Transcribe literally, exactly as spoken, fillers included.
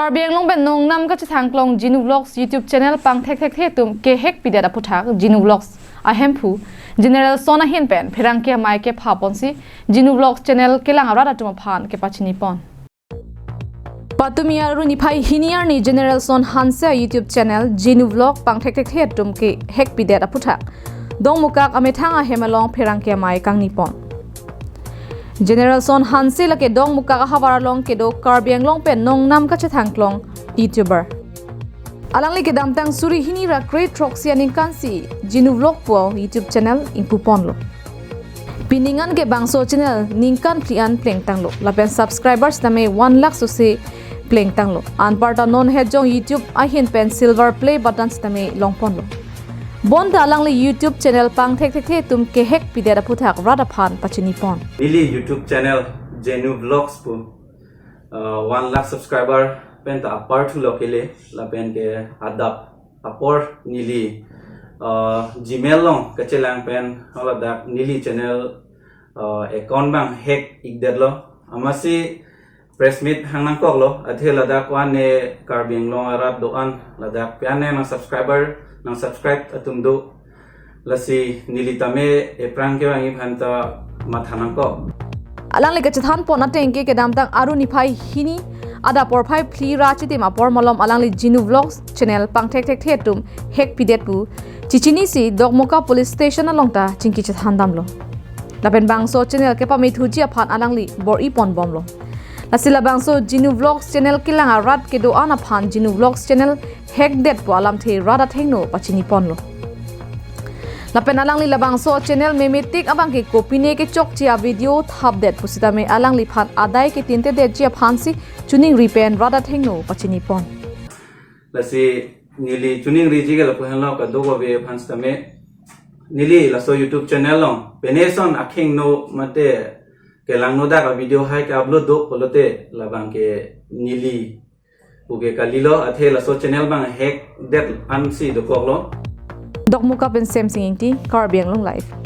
Karbi Anglong pen nongnam kachethangklong Jinu Vlogs YouTube channel pangthekthekthe atum kehek pidet aputhak Jinu Vlogs ahemphu General Son ahin pen pherangke amei kepha ponsi Jinu Vlogs channel kelang arat atum aphan kepachini pon. Patumi aru niphai hini arni General Son Hanse a YouTube channel Jinu Vlog pangthekthekthe atum kehek pidet aputhak Dongmukak amethang ahem along pherangke amei kangni pon. General Son Hanse lake Dongmukak ahavar along kedo Karbi Anglong pen nongnam kachethangklong YouTuber. Alangli kedamtang suri hini ra kre throksi aningkansi Jinu Vlog pu YouTube channel ingpu ponlo. Pining an ke bangso channel ningkan phli an plengtanglo. Lapen subscribers tame one lakh sose plengtanglo. Anparta non het jong YouTube ahin pen silver play button sitame longponlo. Bonta alangli YouTube channel pangthekthekthe atum kehek pidet aputhak rat aphan pachini pon. Neli YouTube channel Jinu Vlogs pu, uh, one lakh subscriber penta apar thulo kele lapen ke adap apor neli, uh, Gmail along kachelang pen haladak neli channel, uh, account bang hack ikdetlo. Amatsi press meet hang nangkoklo, athe ladak wan ne Karbi Anglong arat do-an ladak pian ne nang subscriber, nang subscribe atum do. Lasi neli tame ephrang kevangji aphanta matha nangkok. Alangli kachethan pon ateng ke kedamtang aru niphai hini adap porphai phli ra chitim apor malom alangli Jinu Vlogs channel pangthekthekthe atum hack pidet pu chichinisi Dongmukak police station along ta chingki chethan damlo. Lapen bangso channel kepamethuji aphan alangli bor-i pon bomlo. Lasi labangso Jinu Vlogs channel kelang arat kedo-an aphan Jinu Vlogs channel hackdet pu alamthe rat athengno pachini ponlo. Lapen alangli labangso channel memetik abang ke kopine kechokche a video thapdet pusitame alangliphan adai ketintedetji aphansi choningri pen rat athengno pachini pon. Lasi neli choningriji ke lapu henlo kadokave aphan sitame neli laso YouTube channel along pine ason akhengno mate kelangno dak a video hai ke upload do pulote labang ke neli puke kalilo, athe laso channel bang hackdet ansi dokoklo. Dongmukak pen Semsing Ingti, Karbi Anglong Live.